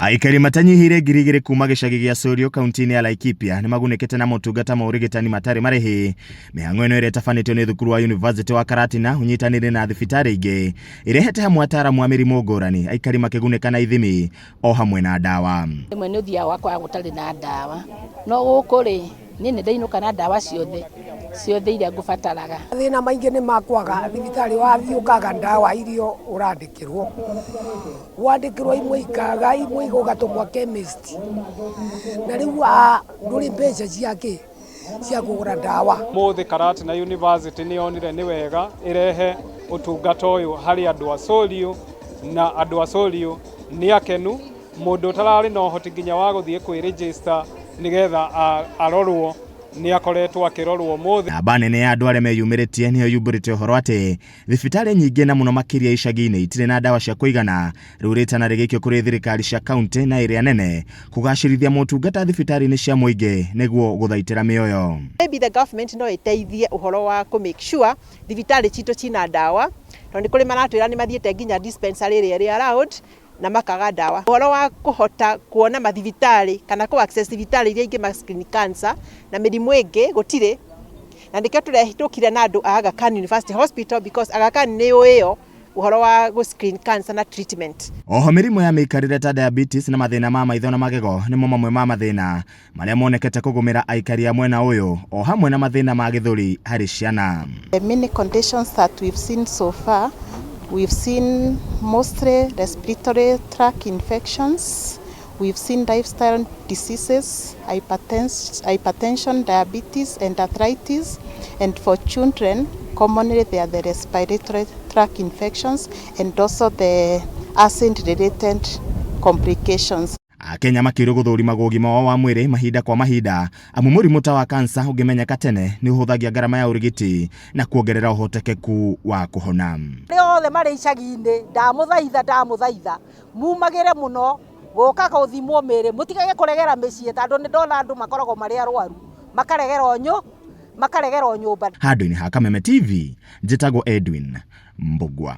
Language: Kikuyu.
Aikari matanyihĩire 2000 kuma gĩcagi gĩa Sorio kaunti-inĩ ya Laikipia nĩ magunĩkĩte na motungata ma ũrigitani matarĩ marĩhi. Mĩhang'o ĩno ĩrĩa ĩtabanĩtio nĩ thukuru wa University wa Karatina ũnyitanĩire na thibitarĩ ingĩ ĩrehete hamwe ataaramu a mĩrimũ ngũrani, aikari makĩgunĩka na ithimi o hamwe na ndawa. Rĩmwe nĩ ũthiaga ũgakora gũtarĩ na ndawa, no gũkũ rĩ, niĩ nĩ ndainũka na ndawa ciothe, ciothe iria ngũbataraga. Mathĩna maingĩ nĩ ma kwaga thibitarĩ, wathiĩ ũkaga ndawa iria ũrandĩkĩrwo, wandĩkĩrwo imwe ikaga, imwe ũgatũmwo chemist, na rĩu ndũrĩ mbeca cia kĩ, cia kũgũra ndawa. Mũthĩ Karatina University nĩ yonire nĩ wega ĩrehe ũtungata ũyũ harĩ andũ a Soliu, na andũ a Soliu nĩ akenu. Mũndũ ũtararĩ na ũhoti nginya wa gũthiĩ kwĩ register nĩgetha arorwo nĩ akoretwo akĩrorwo ũmũthĩ. Namba nene ya andũ arĩa meyumĩrĩtie nĩyo yumbũrĩte ũhoro atĩ thibitarĩ nyingĩ na mũno makĩria icagi-inĩ itirĩ na ndawa cia kũigana. Rĩu rĩtana rĩgĩikio kũrĩ thirikari cia kauntĩ na ĩrĩa nene kũgacĩrithia motungata thibitarĩ-inĩ cia mũingĩ nĩguo gũthaitĩra mĩoyo. Maybe the government no ĩteithie ũhoro wa kũ make sure thibitarĩ citũ cina ndawa, tondũ nĩ kũrĩ maratwĩra nĩ mathiĩte nginya dispensary ĩrĩa ĩrĩ around na makaga ndawa. Ũhoro wa kũhota kuona mathibitarĩ kana kũ access thibitarĩ iria ingĩ ma screen cancer na mĩrimũ ĩngĩ gũtirĩ, na nĩkĩo tũrehĩtũkire na andũ a Aga Khan University Hospital because Aga Khan nĩ yũĩyo ũhoro wa gũ screen cancer na treatment. Oho mĩrimũ ya mĩikarĩre ta diabetes na mathĩna ma maitho na magego nĩmo mamwe ma mathĩna marĩa monekete kũgũmĩra aikari a mwena ũyũ o hamwe na mathĩna ma gĩthũri harĩ ciana. The many conditions that we've seen so far, we've seen mostly respiratory tract infections, we've seen lifestyle diseases, hypertension, diabetes and arthritis, and for children, commonly they are the respiratory tract infections and also the acid-related complications. Akenya makĩrwo gũthũrimagwo ũgima wao wa mwĩrĩ mahinda kwa mahinda amu mũrimũ ta wa kansa ũngĩmenyeka tene nĩ ũhũthagia ngarama ya ũrigiti na kuongerera ũhotekeku wa kũhona. Arĩa othe marĩ icagi-inĩ ndamũthaitha ndamũthaitha mumagĩre mũno gũka gũthimwo mĩĩrĩ mũtigage kũregera mĩciĩ tondũ nĩ ndona andũ makoragwo marĩ arwaru makaregera o makaregera o nyũmba. Handũ-inĩ ha Kameme TV, njĩtagwo Edwin Mbugua.